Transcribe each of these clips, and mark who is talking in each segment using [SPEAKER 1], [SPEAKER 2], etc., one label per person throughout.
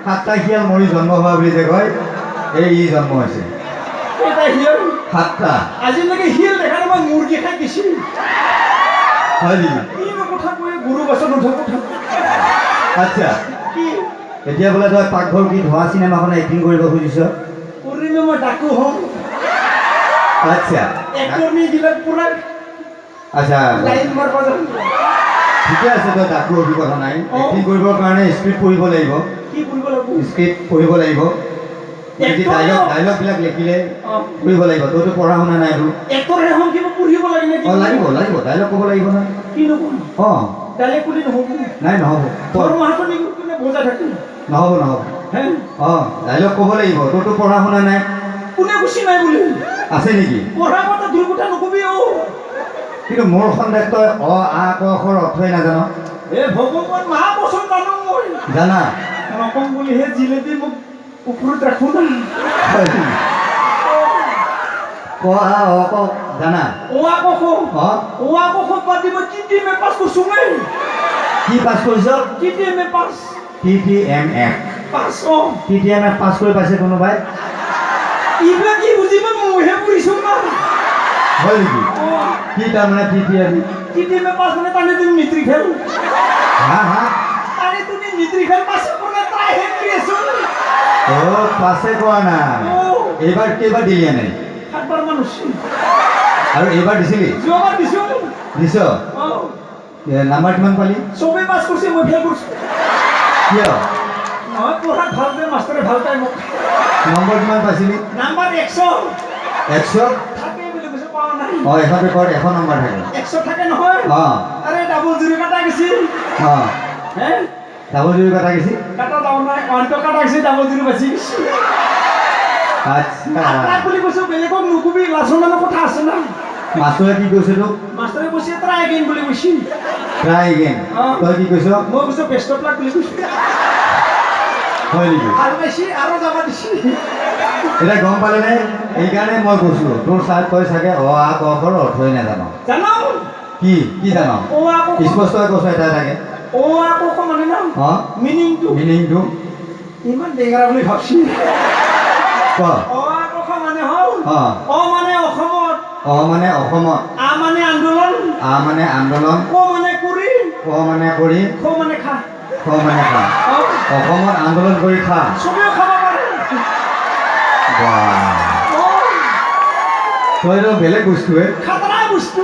[SPEAKER 1] সাতটা শিয়াল মৰি জন্ম হোৱা বুলি যে কয়, এই ই জন্ম হৈছে।
[SPEAKER 2] কেইটা শিয়াল?
[SPEAKER 1] সাতটা।
[SPEAKER 2] আজিলৈকে শিয়াল দেখা নাই, মই মুৰ্গী খাই দিছি।
[SPEAKER 1] হয় নেকি?
[SPEAKER 2] কিনো কথা কৈ গৰু গছত নুঠা কথা।
[SPEAKER 1] আচ্ছা,
[SPEAKER 2] কি
[SPEAKER 1] এতিয়া বোলে তই পাকঘৰ কি ধোঁৱা চিনেমাখন এক্টিং কৰিব খুজিছ?
[SPEAKER 2] কৰিলে মই ডাকু হম।
[SPEAKER 1] আচ্ছা।
[SPEAKER 2] এক্টৰনিবিলাক পুৰা
[SPEAKER 1] আচ্ছা,
[SPEAKER 2] লাইন মাৰিব যাম।
[SPEAKER 1] ঠিকে আছে, তই ডাকু হবি, কথা নাই। এক্টিং কৰিবৰ কাৰণে স্ক্ৰিপ্ট পঢ়িব লাগিব।
[SPEAKER 2] কি কৰিব লাগিব?
[SPEAKER 1] স্ক্ৰিপ্ট পঢ়িব লাগিব। ডাইলগবিলাক লিখিলে পঢ়িব লাগিব। তইতো পঢ়া শুনা নাই তোৰ।
[SPEAKER 2] এক্টৰহে হম, কিবা পঢ়িব লাগে নেকি?
[SPEAKER 1] অঁ, লাগিব লাগিব, ডাইলগ ক'ব লাগিব নহয়।
[SPEAKER 2] কি নক'ম?
[SPEAKER 1] অঁ,
[SPEAKER 2] ডাইলগ বুলি নহ'ব।
[SPEAKER 1] নাই, নহ'ব।
[SPEAKER 2] দৰমহাটো নেকি কোনে বজাই থাকিম?
[SPEAKER 1] নহ'ব নহ'ব।
[SPEAKER 2] হে?
[SPEAKER 1] অঁ, ডাইলগ ক'ব লাগিব। তোৰতো পঢ়া শুনা নাই।
[SPEAKER 2] কোনে কৈছি নাই বুলি?
[SPEAKER 1] আছে নেকি?
[SPEAKER 2] পঢ়া কথা দূৰ কথা নকবি অ'।
[SPEAKER 1] কিন্তু মোৰ সন্দেহ তই অ আ ক খৰ অৰ্থই নাজান।
[SPEAKER 2] এ ভগৱান, মা কচম জানো মই।
[SPEAKER 1] জানা?
[SPEAKER 2] নকম বুলিহে জিলেপি মোক ওপৰত ৰাখো না।
[SPEAKER 1] ক আ অ ক জানা?
[SPEAKER 2] অ আ ক খ।
[SPEAKER 1] অঁ,
[SPEAKER 2] অ আ ক খ বাদ দি মই টি টি এম এ পাছ কৰিছোঁ মই।
[SPEAKER 1] কি পাছ কৰিছ?
[SPEAKER 2] T T M A pass.
[SPEAKER 1] T T M F
[SPEAKER 2] pass. অঁ,
[SPEAKER 1] টি টি এম এফ পাছ কৰি পাইছে কোনোবাই?
[SPEAKER 2] এইবিলাক কি বুজি পাম, মইহে পঢ়িছোঁ না।
[SPEAKER 1] হয় নেকি?
[SPEAKER 2] অঁ।
[SPEAKER 1] কি তাৰমানে T T M?
[SPEAKER 2] T T M A pass মানে তানে তুমি মেট্ৰিক ফেল।
[SPEAKER 1] হা হা?
[SPEAKER 2] তানে তুমি মেট্ৰিক ফেল পাছ কৰা ট্ৰাইহে কৰি আছো।
[SPEAKER 1] অ', পাছে কৰা নাই। এইবাৰ কেইবাৰ দিলি এনে?
[SPEAKER 2] সাতবাৰ মান হৈছে।
[SPEAKER 1] আৰু এইবাৰ দিছিলি?
[SPEAKER 2] যোৱাবাৰ দিছোঁ।
[SPEAKER 1] দিছ?
[SPEAKER 2] অঁ।
[SPEAKER 1] নাম্বাৰ কিমান পালি?
[SPEAKER 2] চবেই পাছ কৰিছে, মই ফেইল কৰিছোঁ।
[SPEAKER 1] কিয়?
[SPEAKER 2] নহয়, পঢ়াত ভাল যে মাষ্টৰে ভাল পায় মোক।
[SPEAKER 1] নম্বৰ কিমান পাইছিলি?
[SPEAKER 2] নাম্বাৰ 100।
[SPEAKER 1] 100?
[SPEAKER 2] থাকে বুলি কৈছে, পোৱা নাই।
[SPEAKER 1] অঁ, এখন পেপাৰত 100 নম্বৰ থাকে।
[SPEAKER 2] 100 থাকে নহয়?
[SPEAKER 1] অঁ।
[SPEAKER 2] আৰে ডাবল জিৰ' কাটা গৈছিল।
[SPEAKER 1] অঁ,
[SPEAKER 2] হে?
[SPEAKER 1] ডাবল জিৰ' কাটা গৈছিল?
[SPEAKER 2] কাটা যাওঁ নাই, ওৱানটো কাটা গৈছে, ডাবল জিৰ' বাচি গৈছে।
[SPEAKER 1] আচ্ছা,
[SPEAKER 2] তাক বুলি কৈছোঁ বেলেগক নকবি, লাজৰ মানে কথা আছে না।
[SPEAKER 1] মাষ্টৰে কি কৈছে তোক?
[SPEAKER 2] মাষ্টৰে কৈছে ট্ৰাই এগেইন বুলি কৈছে।
[SPEAKER 1] Try again? তই কি কৈছ?
[SPEAKER 2] মই কৈছোঁ বেষ্ট অফ লাক বুলি কৈছোঁ।
[SPEAKER 1] হয় নেকি?
[SPEAKER 2] ভাল পাইছি আৰু যাব দিছি।
[SPEAKER 1] এতিয়া গম পালেনে? এইকাৰণে মই কৈছোঁ তোৰ চাই তই চাগে অ আ ক খৰ অৰ্থই নাজান।
[SPEAKER 2] জানো।
[SPEAKER 1] কি কি জান?
[SPEAKER 2] অ আ ক খ।
[SPEAKER 1] স্পষ্টকৈ কৈছ এটা এটাকে।
[SPEAKER 2] অ আ ক খ মানে না
[SPEAKER 1] অঁ,
[SPEAKER 2] মিনিংটো।
[SPEAKER 1] মিনিংটো?
[SPEAKER 2] ইমান ডেঙেৰা বুলি ভাবছি।
[SPEAKER 1] ক।
[SPEAKER 2] অ আ ক খ মানে হ'ল,
[SPEAKER 1] অঁ,
[SPEAKER 2] অ মানে অসমত,
[SPEAKER 1] অ মানে অসমত,
[SPEAKER 2] আ মানে আন্দোলন,
[SPEAKER 1] আ মানে আন্দোলন,
[SPEAKER 2] ক মানে কৰি,
[SPEAKER 1] ক মানে কৰি,
[SPEAKER 2] খ মানে খা।
[SPEAKER 1] খ মানে খা। অসমত আন্দোলন কৰি খা,
[SPEAKER 2] চবেও খাব পাৰে।
[SPEAKER 1] তইতো বেলেগ বস্তুৱে,
[SPEAKER 2] খাতৰা বস্তু।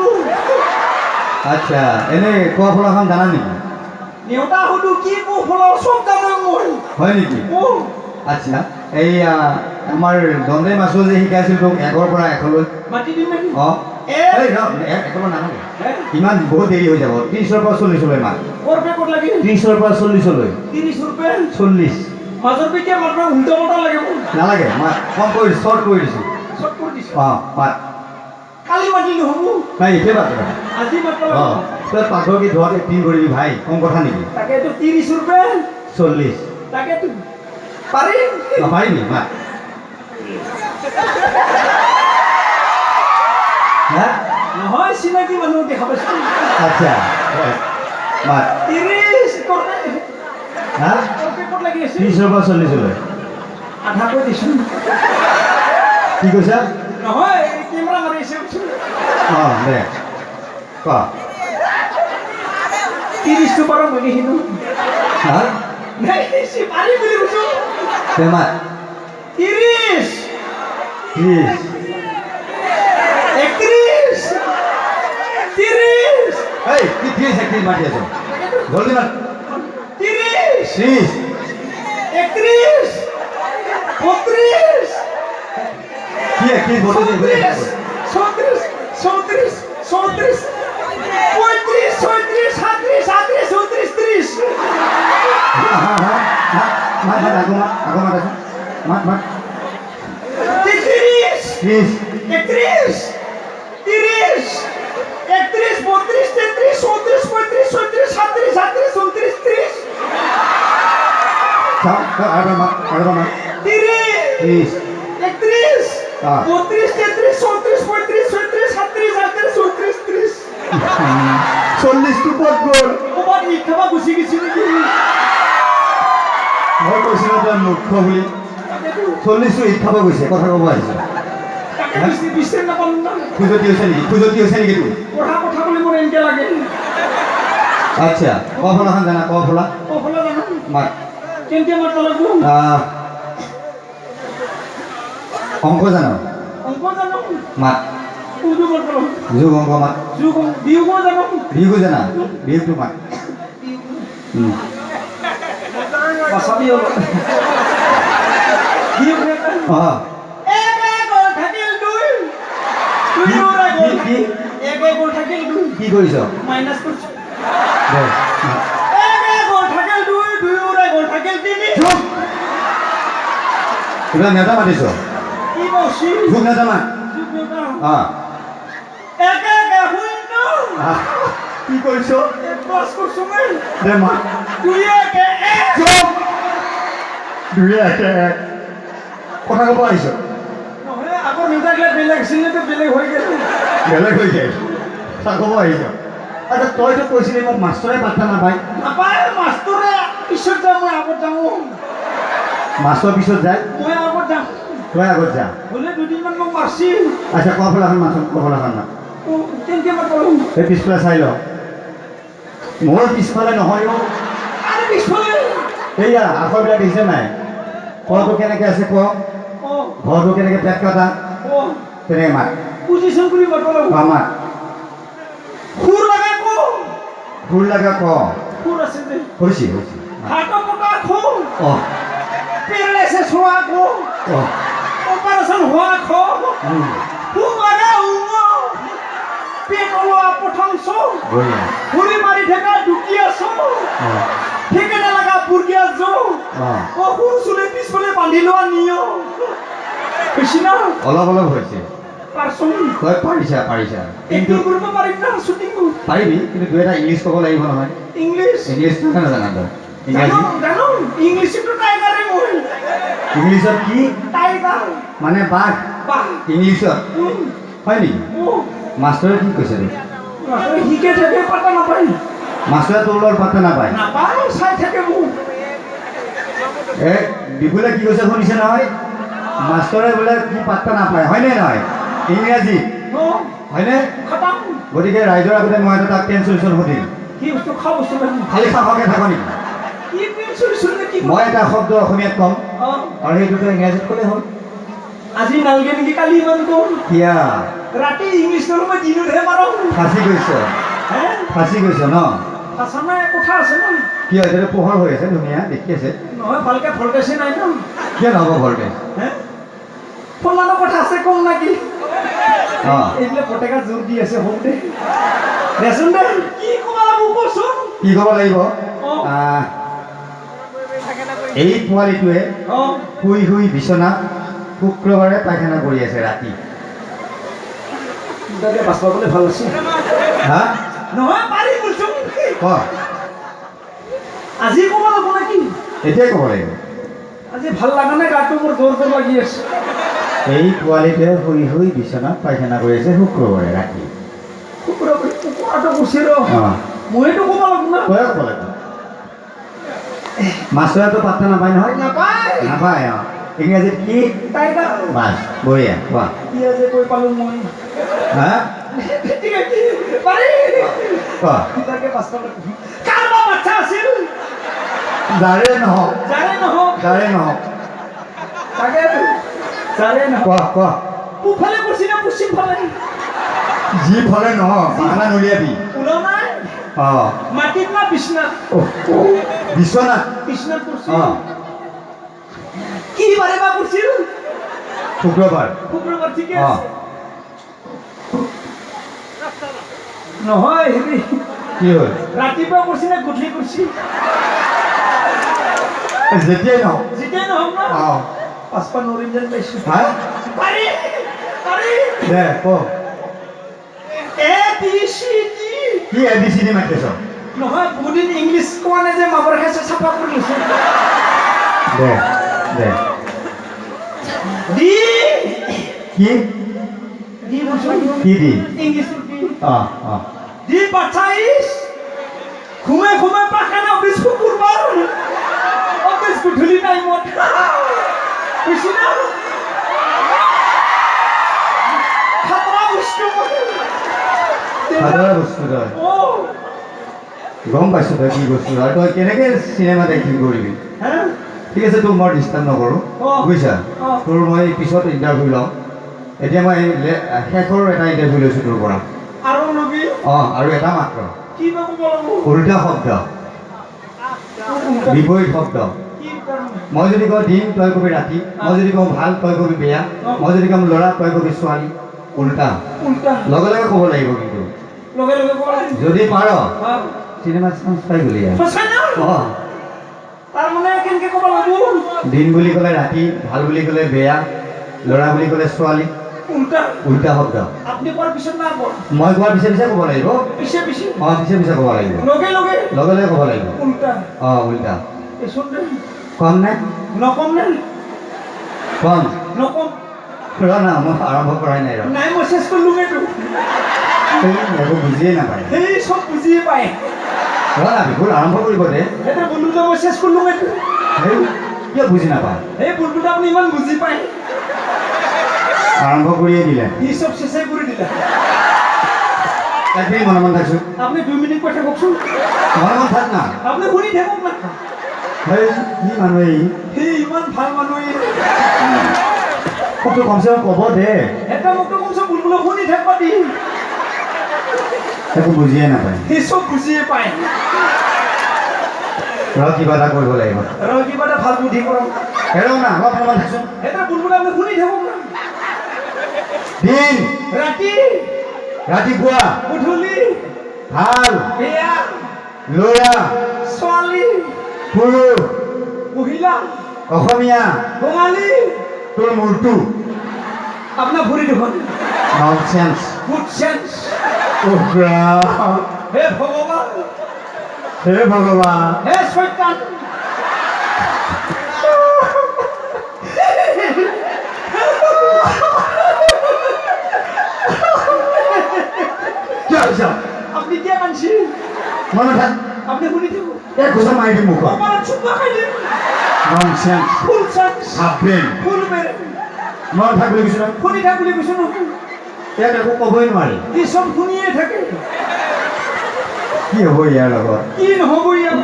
[SPEAKER 1] আচ্ছা, এনেই ক ফলাখন জানা নেকি?
[SPEAKER 2] নেওতা সুধো কি ক ফলা চব জানো মই।
[SPEAKER 1] হয় নেকি? আচ্ছা, এই আমাৰ দণ্ডে মাছৰ যে শিকাইছিল তোক 1ৰ পৰা 100লৈ,
[SPEAKER 2] মাতি দিম নেকি?
[SPEAKER 1] অঁ, একলৈ নালাগে, ইমান বহুত দেৰি হৈ যাব। 30ৰ পৰা 40লৈ মাত। 30ৰ পৰা 40লৈ।
[SPEAKER 2] 30 ৰুপে?
[SPEAKER 1] 40।
[SPEAKER 2] মাজৰ পেকিয়া মাত্ৰ উল্টা পাল্টা লাগে।
[SPEAKER 1] নালাগে, মাত কম কৰি শ্বৰ্ট কৰি দিছোঁ।
[SPEAKER 2] শ্বৰ্ট কৰি দিছোঁ।
[SPEAKER 1] অঁ, মাত।
[SPEAKER 2] কালি মাতিলে নহ'ব?
[SPEAKER 1] নাই, এতিয়া মাত।
[SPEAKER 2] আজি মাতিব।
[SPEAKER 1] অঁ, তই পাকঘৰ কি ধোৱাত এক্টিং কৰিবি ভাই, কম কথা নেকি?
[SPEAKER 2] তাকেতো 30 ৰুপে?
[SPEAKER 1] 40।
[SPEAKER 2] তাকেতো পাৰিম।
[SPEAKER 1] পাৰিবি, মাত।
[SPEAKER 2] নহয়, চিনাকি মানুহ দেখা পাইছোঁ।
[SPEAKER 1] আচ্ছা, মাত।
[SPEAKER 2] 30
[SPEAKER 1] হা?
[SPEAKER 2] ক'ত লাগি আছে?
[SPEAKER 1] 30ৰ পৰা 40লৈ।
[SPEAKER 2] আধাকৈ দিছোঁ।
[SPEAKER 1] কি কৈছা?
[SPEAKER 2] নহয়, কেমেৰা মাৰি আছে।
[SPEAKER 1] অঁ, দে ক।
[SPEAKER 2] 30টো পাৰ মই দেখিলোঁ।
[SPEAKER 1] হা?
[SPEAKER 2] পাৰি বুলি কৈছোঁ।
[SPEAKER 1] দে মাত।
[SPEAKER 2] 30,
[SPEAKER 1] 30,
[SPEAKER 2] 31, 30।
[SPEAKER 1] এই কি 30 31 মাতি আছ? জলদি মাত।
[SPEAKER 2] 30,
[SPEAKER 1] 30,
[SPEAKER 2] 31, 32,
[SPEAKER 1] কি 31 32,
[SPEAKER 2] 34, 34, 34, 35, 36, 37, 38, 29, 30।
[SPEAKER 1] মাত মাত, আকৌ মাত, আকৌ মাত আছে, মাত মাত।
[SPEAKER 2] 30,
[SPEAKER 1] 30,
[SPEAKER 2] 31, 30, 31, 32, 33, 34, 35, 36, 37, 38, 29, 30।
[SPEAKER 1] চাওঁ, আৰু মাত, আৰু মাত।
[SPEAKER 2] 30,
[SPEAKER 1] 30,
[SPEAKER 2] 31, 32, 33, 34, 35, 36, 37, 38, 29, 30।
[SPEAKER 1] 40টো ক'ত গ'ল?
[SPEAKER 2] ক'ৰবাত ঈদ খাব গুচি গৈছে নেকি?
[SPEAKER 1] মই কৈছিলো তই মূৰ্খ বুলি। 40টো ঈদ খাব গৈছে, কথা ক'ব আহিছ। খুজতি হৈছে নেকি? খুজতি হৈছে নেকি তোৰ?
[SPEAKER 2] পঢ়া কথা বুলি মোৰ এনেকে লাগে।
[SPEAKER 1] আচ্ছা, ক ফলাখন জানা? ক ফলা?
[SPEAKER 2] ক ফলা জানো।
[SPEAKER 1] মাত।
[SPEAKER 2] কেনেকে মাতব লাগব?
[SPEAKER 1] অঙ্ক জানো?
[SPEAKER 2] অঙ্ক জানো।
[SPEAKER 1] মাত।
[SPEAKER 2] কোনটো মাতব লাগব?
[SPEAKER 1] যোগ অঙ্ক মাত।
[SPEAKER 2] যোগ বিয়োগো জানো।
[SPEAKER 1] বিয়োগো জানা? বিয়োগটো মাত।
[SPEAKER 2] বাচাবি অলপ। বিয়োগ
[SPEAKER 1] অঁ।
[SPEAKER 2] এক এক থাকিল দুই। দুই
[SPEAKER 1] কি কি?
[SPEAKER 2] এক এক থাকিল দুই।
[SPEAKER 1] কি কৰিছ?
[SPEAKER 2] মাইনাছ কৰিছো। এক এক থাকিল দুই, দুই এক থাকিল তিনি।
[SPEAKER 1] এইবিলাক নেতা মাতিছ?
[SPEAKER 2] কি বলছি?
[SPEAKER 1] যোগ নেতা মাত। অঁ।
[SPEAKER 2] এক এক শূন্য।
[SPEAKER 1] কি কৰিছ?
[SPEAKER 2] প্লাছ কৰিছো মই।
[SPEAKER 1] দে মাত।
[SPEAKER 2] দুই এক এক।
[SPEAKER 1] দুই এক এক। কথা ক'ব আহিছ?
[SPEAKER 2] নহয়, আগৰ নেতাগিলা বেলেগ আছিল, বেলেগ হৈ গ'ল।
[SPEAKER 1] বেলেগ হৈ যায়। কথা ক'ব আহিছ? আচ্ছা, তইতো কৈছিলি মোক মাষ্টৰে পাত্তা নাপায়।
[SPEAKER 2] নাপায়, মাষ্টৰে পিছত যাওঁ, মই আগত যাওঁ।
[SPEAKER 1] মাষ্টৰ পিছত যায়?
[SPEAKER 2] মই আগত যাওঁ।
[SPEAKER 1] তই আগত যা।
[SPEAKER 2] বোলে দুদিনমান মোক মাৰছি।
[SPEAKER 1] আচ্ছা, ক ফলাখন মাতচোন, ক ফলাখন মাত।
[SPEAKER 2] কেনেকৈ মাতব?
[SPEAKER 1] এই পিছফালে চাই ল। মোৰ পিছফালে নহয় অ'।
[SPEAKER 2] আৰে পিছফালে।
[SPEAKER 1] এইয়া আখৰবিলাক দেখিছে নাই? কটো কেনেকৈ আছে ক, ঘৰটো কেনেকৈ পেট কটা তেনেকৈ মাত।
[SPEAKER 2] পজিশ্যন কৰি মাতব লাগিব।
[SPEAKER 1] মাত।
[SPEAKER 2] সুৰ লগা ক।
[SPEAKER 1] সুৰ লগা ক।
[SPEAKER 2] সুৰ আছে যে।
[SPEAKER 1] হৈছে হৈছে।
[SPEAKER 2] হাতত পতা খো।
[SPEAKER 1] অঁ।
[SPEAKER 2] পেৰালাইচিছ হোৱা ক।
[SPEAKER 1] অঁ।
[SPEAKER 2] অপাৰেশ্যন হোৱা খ। সুৰ লগা উঙ। পেট ওলোৱা প্ৰথম চ। ঘূৰি মাৰি থকা দুকীয়া চ। ঠিকেনে লগা বুৰ্গীয়া জ। অ সৰু চুলি পিছফালে বান্ধি লোৱা নিয়। হৈছে না?
[SPEAKER 1] অলপ অলপ হৈছে।
[SPEAKER 2] পাৰচোন।
[SPEAKER 1] তই পাৰিছা, পাৰিছা।
[SPEAKER 2] কিন্তু কৰিব পাৰিম না শ্বুটিং?
[SPEAKER 1] পাৰিবি, কিন্তু দুই এটা ইংলিছ ক'ব লাগিব নহয়।
[SPEAKER 2] ইংলিছ?
[SPEAKER 1] ইংলিছ নাজানা তই? ইংৰাজী?
[SPEAKER 2] জানো। ইংলিছতো টাইগাৰে মই।
[SPEAKER 1] ইংলিছত কি?
[SPEAKER 2] টাইগাৰ।
[SPEAKER 1] মানে বাঘ।
[SPEAKER 2] বাঘ।
[SPEAKER 1] ইংলিছত? হয় নেকি? মাষ্টৰে কি কৈছে তোক?
[SPEAKER 2] মাষ্টৰে শিকাই থাকে, পাত্তা নাপায়।
[SPEAKER 1] মাষ্টৰে তোৰ লগত পাত্তা নাপায়?
[SPEAKER 2] নাপায়, চাই থাকে মোক।
[SPEAKER 1] এ বিপুলে কি কৈছে শুনিছে নহয়? মাষ্টৰে বোলে কি পাত্তা নাপায়, হয়নে নহয়? ইংৰাজী হয়নে? গতিকে ৰাইজৰ আগতে মই এটা তাক টেনচন সুধিম। খালি খাখকে থাক নেকি? মই এটা শব্দ অসমীয়াত ক'ম আৰু সেইটোতো ইংৰাজীত ক'লে হ'ল।
[SPEAKER 2] আজি নালগে নেকি কালি ইমান কম?
[SPEAKER 1] কিয়া?
[SPEAKER 2] ৰাতি ইংলিছ মই দিনতহে মাৰো।
[SPEAKER 1] ফাঁচি গৈছ? ফাঁচি গৈছ ন?
[SPEAKER 2] ফাঁচা নাই, কথা আছে ন।
[SPEAKER 1] কিয়? এতিয়াতো পোহৰ হৈ আছে, ধুনীয়া দেখি আছে।
[SPEAKER 2] নহয়, ভালকে ভল্টেজে নাই ন।
[SPEAKER 1] কিয় নহ'ব ভল্টেজ?
[SPEAKER 2] ফোনানো কথা আছে কম নেকি?
[SPEAKER 1] অঁ।
[SPEAKER 2] এইবিলাক ফটেকা জোৰ দি আছে, হওক দে। দেচোন দে, কি ক'ব লাগিব কচোন?
[SPEAKER 1] কি ক'ব লাগিব? এই পোৱালিটোৱে শুই শুই বিচনাত শুক্ৰবাৰে পায়খানা কৰি আছে ৰাতি।
[SPEAKER 2] বাচপাবলৈ ভাল আছে।
[SPEAKER 1] হা?
[SPEAKER 2] নহয়, পাৰি বলছোন।
[SPEAKER 1] ক।
[SPEAKER 2] আজি ক'ব লাগিব নেকি?
[SPEAKER 1] এতিয়াই ক'ব লাগিব।
[SPEAKER 2] আজি ভাল লগা নাই গাটো, মোৰ জোৰ জোৰ লাগি আছে।
[SPEAKER 1] এই পোৱালিটোৱে শুই শুই বিচনাত পায়খানা কৰি আছে শুক্ৰবাৰে ৰাতি।
[SPEAKER 2] শুক্ৰবাৰে কুকুৰাটো কৈছে ৰ। মইতো ক'ব লাগিব না।
[SPEAKER 1] তই ক'ব লাগিব। মাষ্টৰেতো পাত্তা নাপায় নহয়?
[SPEAKER 2] নাপায়।
[SPEAKER 1] নাপায়। অঁ। ইংৰাজীত কি?
[SPEAKER 2] টাইগাৰ।
[SPEAKER 1] বাছ, বঢ়িয়া। কোৱা।
[SPEAKER 2] কি আছে কৈ পালোঁ মই।
[SPEAKER 1] হা?
[SPEAKER 2] ঠিক আছে, পাৰি।
[SPEAKER 1] কোৱা।
[SPEAKER 2] কাৰ বা বাচ্ছা আছিল?
[SPEAKER 1] যাৰে নহওক।
[SPEAKER 2] যাৰে নহওক।
[SPEAKER 1] যাৰে নহওক।
[SPEAKER 2] তাকে যাৰে নহওক।
[SPEAKER 1] কোৱা, কোৱা।
[SPEAKER 2] পূবফালে কৰিছি না পশ্চিম ফালে?
[SPEAKER 1] যিফালে নহওক, বাহানা নুলিয়াবি।
[SPEAKER 2] ওলোৱা নাই?
[SPEAKER 1] অঁ।
[SPEAKER 2] মাটিত না বিচনাত?
[SPEAKER 1] বিচনাত।
[SPEAKER 2] বিচনাত কৰিছি।
[SPEAKER 1] অঁ।
[SPEAKER 2] কি বাৰে বা কৰিছিল?
[SPEAKER 1] শুক্ৰবাৰ।
[SPEAKER 2] শুক্ৰবাৰ, ঠিকে আছে। নহয়, হেৰি
[SPEAKER 1] কি হ'ল?
[SPEAKER 2] ৰাতিপুৱা কৰিছি নে গধূলি কৰিছি?
[SPEAKER 1] যেতিয়াই নহওক।
[SPEAKER 2] যেতিয়াই নহওক ন?
[SPEAKER 1] অঁ।
[SPEAKER 2] পাঁচপা নৰিম যেন পাইছোঁ।
[SPEAKER 1] হা?
[SPEAKER 2] পাৰি, পাৰি।
[SPEAKER 1] দে ক।
[SPEAKER 2] A B C D.
[SPEAKER 1] কি এ বি চি ডি মাতিছ?
[SPEAKER 2] নহয়, বহুদিন ইংলিছ কোৱা নাই যে মাবৰ খাইছে, চাফা কৰি লৈছে।
[SPEAKER 1] দে দে।
[SPEAKER 2] ডি।
[SPEAKER 1] কি?
[SPEAKER 2] ডি বলছো।
[SPEAKER 1] কি ডি?
[SPEAKER 2] ইংলিছৰ ডি।
[SPEAKER 1] অঁ অঁ।
[SPEAKER 2] ডি বাচ্চা ইছ ঘুমে ঘুমে পাখানা অফিস শুকুৰবাৰ অফিস গধূলি টাইমত বুজিছি না? খাতৰা বস্তু মই।
[SPEAKER 1] সাধাৰণ বস্তু তই।
[SPEAKER 2] অ।
[SPEAKER 1] গম পাইছোঁ তই কি বস্তু আৰু তই কেনেকৈ চিনেমাত এক্টিং কৰিবি।
[SPEAKER 2] হে।
[SPEAKER 1] ঠিক আছে, তোক মই ডিষ্টাৰ্ব নকৰোঁ।
[SPEAKER 2] অ।
[SPEAKER 1] বুজিছা?
[SPEAKER 2] অ।
[SPEAKER 1] তোৰ মই পিছত ইণ্টাৰভিউ ল'ম। এতিয়া মই শেষৰ এটা ইণ্টাৰভিউ লৈছোঁ তোৰ পৰা।
[SPEAKER 2] আৰু লবি?
[SPEAKER 1] অঁ, আৰু এটা মাত্ৰ।
[SPEAKER 2] কি বা ক'ব লাগিব?
[SPEAKER 1] উল্টা শব্দ, বিপৰীত শব্দ।
[SPEAKER 2] কি তাৰমানে?
[SPEAKER 1] মই যদি কওঁ দিন, তই কবি ৰাতি। মই যদি কওঁ ভাল, তই কবি বেয়া। মই যদি কওঁ ল'ৰা, তই কবি ছোৱালী। উল্টা।
[SPEAKER 2] উল্টা।
[SPEAKER 1] লগে লগে ক'ব লাগিব কিন্তু।
[SPEAKER 2] লগে লগে ক'ব লাগিব।
[SPEAKER 1] যদি পাৰ, চিনেমাত চান্স পাই গ'লি আৰু।
[SPEAKER 2] সঁচাই না?
[SPEAKER 1] অঁ।
[SPEAKER 2] তাৰমানে কেনেকে ক'ব লাগিব?
[SPEAKER 1] দিন বুলি ক'লে ৰাতি, ভাল বুলি ক'লে বেয়া, ল'ৰা বুলি ক'লে ছোৱালী।
[SPEAKER 2] উল্টা।
[SPEAKER 1] উল্টা শব্দ।
[SPEAKER 2] আপুনি কোৱাৰ পিছত না আগত?
[SPEAKER 1] মই কোৱাৰ পিছে পিছে ক'ব লাগিব।
[SPEAKER 2] পিছে পিছে?
[SPEAKER 1] অঁ, পিছে পিছে ক'ব লাগিব।
[SPEAKER 2] লগে লগে?
[SPEAKER 1] লগে লগে ক'ব লাগিব।
[SPEAKER 2] উল্টা।
[SPEAKER 1] অঁ, উল্টা।
[SPEAKER 2] এইচোন দে।
[SPEAKER 1] কম নে?
[SPEAKER 2] নকম নে?
[SPEAKER 1] কম।
[SPEAKER 2] নকম।
[SPEAKER 1] ৰ না, মই আৰম্ভ কৰাই নাই, ৰ।
[SPEAKER 2] নাই, মই চেচ কৰিলোঁগেতো।
[SPEAKER 1] এই, একো বুজিয়ে নাপায়।
[SPEAKER 2] সেই চব বুজিয়ে পায়।
[SPEAKER 1] ৰ না, বিপুল, আৰম্ভ কৰিব দে।
[SPEAKER 2] সেইটো বুলবুলটা মই চেচ কৰিলোঁগেতো।
[SPEAKER 1] সেই, কিয় বুজি নাপায়?
[SPEAKER 2] সেই বুলবুলটা আপুনি ইমান বুজি পায়।
[SPEAKER 1] আৰম্ভ কৰিয়ে দিলে।
[SPEAKER 2] সি চব চেচেই কৰি দিলে।
[SPEAKER 1] এক মিনিট মনে মনে থাকচোন।
[SPEAKER 2] আপুনি 2 মিনিট কৈ থাককচোন।
[SPEAKER 1] মনে মনে থাক না।
[SPEAKER 2] আপুনি শুনি থাকক না।
[SPEAKER 1] সেই, কি মানুহ এই!
[SPEAKER 2] সেই, ইমান ভাল মানুহ এই।
[SPEAKER 1] মোকতো কমচে কম ক'ব দে।
[SPEAKER 2] এটা মোকতো কমচে বুলবুলক শুনি থাকবা দি।
[SPEAKER 1] একো বুজিয়ে নাপায়।
[SPEAKER 2] সি চব বুজিয়ে পায়।
[SPEAKER 1] ৰ, কিবা এটা কৰিব লাগিব।
[SPEAKER 2] আৰু কিবা এটা ভাল বুদ্ধি কৰক।
[SPEAKER 1] হে, ৰ না, অলপ মনে মনে থাকচোন।
[SPEAKER 2] এটা বুলবুল, আপুনি শুনি থাকক না।
[SPEAKER 1] দিন।
[SPEAKER 2] ৰাতি।
[SPEAKER 1] ৰাতিপুৱা।
[SPEAKER 2] গধূলি।
[SPEAKER 1] ভাল।
[SPEAKER 2] বেয়া।
[SPEAKER 1] ল'ৰা।
[SPEAKER 2] ছোৱালী।
[SPEAKER 1] পুৰুষ।
[SPEAKER 2] মহিলা।
[SPEAKER 1] অসমীয়া।
[SPEAKER 2] বঙালী।
[SPEAKER 1] তোৰ মূৰটো।
[SPEAKER 2] আপোনাৰ ভৰি দুখন।
[SPEAKER 1] ননচেন্স।
[SPEAKER 2] Good sense. হে ভগৱান!
[SPEAKER 1] হে ভগৱান!
[SPEAKER 2] হে চৈতান!
[SPEAKER 1] কিয় হৈছে?
[SPEAKER 2] আপুনি কিয় কান্দছি?
[SPEAKER 1] মনে থাক।
[SPEAKER 2] আপুনি শুনি থাকক।
[SPEAKER 1] এক ঘোচা মাৰি দিম মুখত।
[SPEAKER 2] কপালত চুমা খাই দিম।
[SPEAKER 1] Nonsense.
[SPEAKER 2] Full chance.
[SPEAKER 1] Half brain.
[SPEAKER 2] ফুল ব্ৰেইন।
[SPEAKER 1] মনে থাক বুলি কৈছো নহয়।
[SPEAKER 2] শুনি থাক বুলি কৈছো নহয়।
[SPEAKER 1] ইয়াত একো ক'বই নোৱাৰি।
[SPEAKER 2] ই চব শুনিয়ে থাকে।
[SPEAKER 1] কি হ'ব ইয়াৰ লগত?
[SPEAKER 2] কি নহ'ব ইয়াৰ?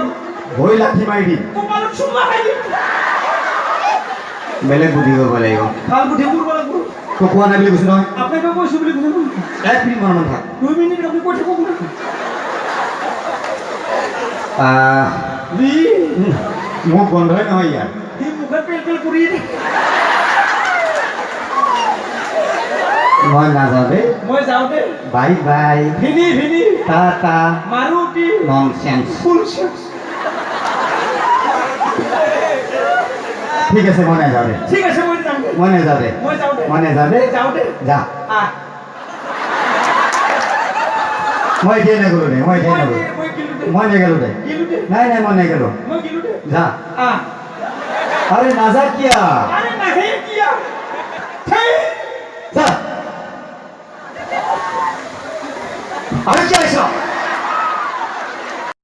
[SPEAKER 1] ভৰি লাঠি মাৰি দিম।
[SPEAKER 2] কপালত চুমা খাই দিম।
[SPEAKER 1] বেলেগ বুদ্ধি কৰিব লাগিব।
[SPEAKER 2] ভাল বুদ্ধি কৰিব লাগিব।
[SPEAKER 1] তোক কোৱা নাই বুলি কৈছো নহয়।
[SPEAKER 2] আপোনাকে কৈছো বুলি কৈছো নহয়।
[SPEAKER 1] এক মিনিট মনে মনে থাক।
[SPEAKER 2] 2 মিনিট আপুনি কৈ থাকক না।
[SPEAKER 1] আহ,
[SPEAKER 2] ই
[SPEAKER 1] মুখ বন্ধই নহয় ইয়াৰ।
[SPEAKER 2] সি মুখত পেল পেল কৰিয়ে থাকে।
[SPEAKER 1] মই নাযাওঁ দেই।
[SPEAKER 2] মই যাওঁ দেই।
[SPEAKER 1] Bye bye.
[SPEAKER 2] ভিনি ভিনি।
[SPEAKER 1] টাটা।
[SPEAKER 2] মাৰুতি।
[SPEAKER 1] ননচেন্স।
[SPEAKER 2] ফুল চেন্স।
[SPEAKER 1] ঠিক আছে, মই নাযাওঁ দে।
[SPEAKER 2] ঠিক আছে, মই যাম দে।
[SPEAKER 1] মই নাযাওঁ দে।
[SPEAKER 2] মই যাওঁ দে।
[SPEAKER 1] মই নাযাওঁ দে।
[SPEAKER 2] যাওঁ দে।
[SPEAKER 1] যা।
[SPEAKER 2] আহ।
[SPEAKER 1] মই এতিয়াই নগ'লো দে, মই এতিয়াই
[SPEAKER 2] মই
[SPEAKER 1] নগ'লো।
[SPEAKER 2] মই গিলো দে।
[SPEAKER 1] মই নেগেলো দে।
[SPEAKER 2] গিলো দে।
[SPEAKER 1] নাই নাই, মই নেগেলো।
[SPEAKER 2] মই গিলো দে।
[SPEAKER 1] যা।
[SPEAKER 2] আহ।
[SPEAKER 1] আৰে, নাযা কিয়া?
[SPEAKER 2] আৰে, নাহে কিয়া? থেই।
[SPEAKER 1] যা। আৰে, কিয়?